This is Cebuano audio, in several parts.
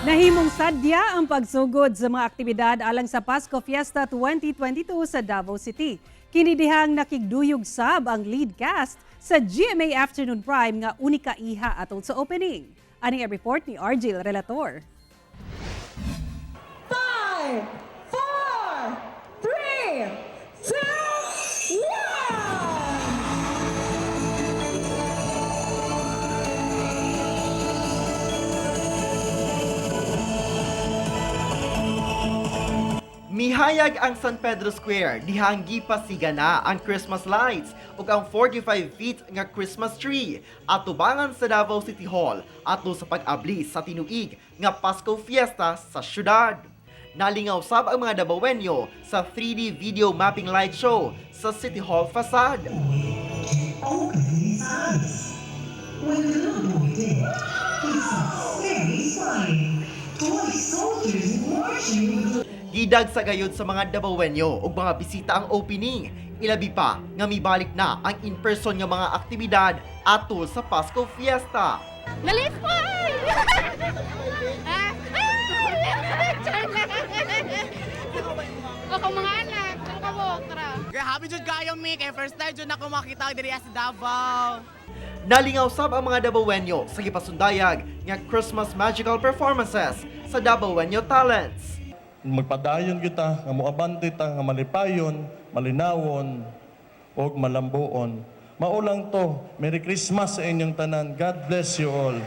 Nahimong sadya ang pagsugod sa mga aktibidad alang sa Pasko Fiesta 2022 sa Davao City. Kini dihang nakigduyog sab ang lead cast sa GMA Afternoon Prime nga unika iha atol sa opening. Ani ang report ni RJ Relator. 5, 4, 3, 2, 1! Mihayag ang San Pedro Square dihang gipasigana ang Christmas lights ug ang 45 feet nga Christmas tree atubangan sa Davao City Hall ato sa pag-abli sa tinuig nga Pasko Fiesta sa syudad. Nalingaw sab ang mga Dabawenyo sa 3D video mapping light show sa City Hall facade. Open his eyes. When the little boy did, he saw scary flying toy soldiers marching with Gidag sa gayud sa mga Dabawenyo ug mga bisita ang opening. Ilabi pa nga mibalik na ang in-person nga mga aktibidad atol sa Pasko Fiesta. Nalis po! Ah! Char lang. Ako mga anak, ang kabok, tara. Grabe jud kayo mi kay first time jud ako makita diri sa Davao. Nalingaw sab ang mga Dabawenyo sa gipasundayag nga Christmas magical performances sa Dabawenyo Talents. Magpadayon kita nga moabante ta nga malipayon, malinawon ug malambuon. Mao lang to. Merry Christmas sa inyong tanan. God bless you all.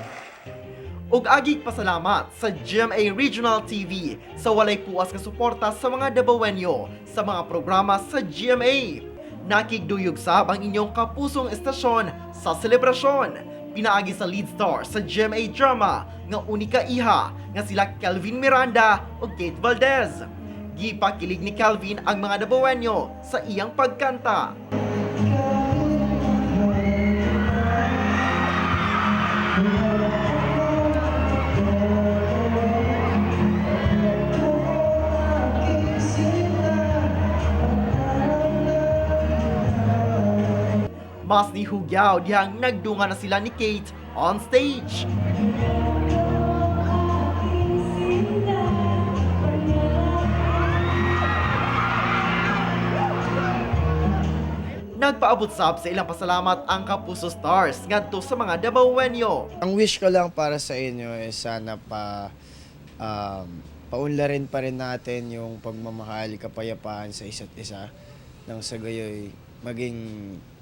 Ug agig pasalamat sa GMA Regional TV sa walay puas nga suporta sa mga Dabawenyo sa mga programa sa GMA. Nakigduyog sab ang inyong kapusong estasyon sa selebrasyon. Pinaagi sa lead star sa GMA drama nga unika iha nga sila Kelvin Miranda ug Kate Valdez. Gipakilig ni Kelvin ang mga Dabawenyo sa iyang pagkanta. Mas ni Hugyaw dihang nagdunga na sila ni Kate on stage. Nagpaabot sab sa ilang pasalamat ang Kapuso Stars ngadto sa mga Dabawenyo. Ang wish ko lang para sa inyo is sana pa paunlarin pa rin natin yung pagmamahal, kapayapaan sa isa't isa nang sa gayoy maging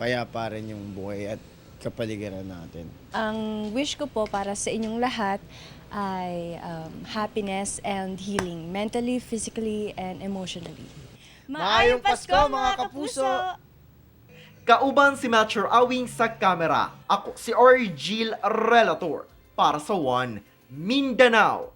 payapa rin yung buhay at kapaligiran natin. Ang wish ko po para sa inyong lahat ay happiness and healing, mentally, physically, and emotionally. Maayong Pasko, mga kapuso! Kauban si Mature Awing sa kamera. Ako si Orgil Relator para sa One Mindanao.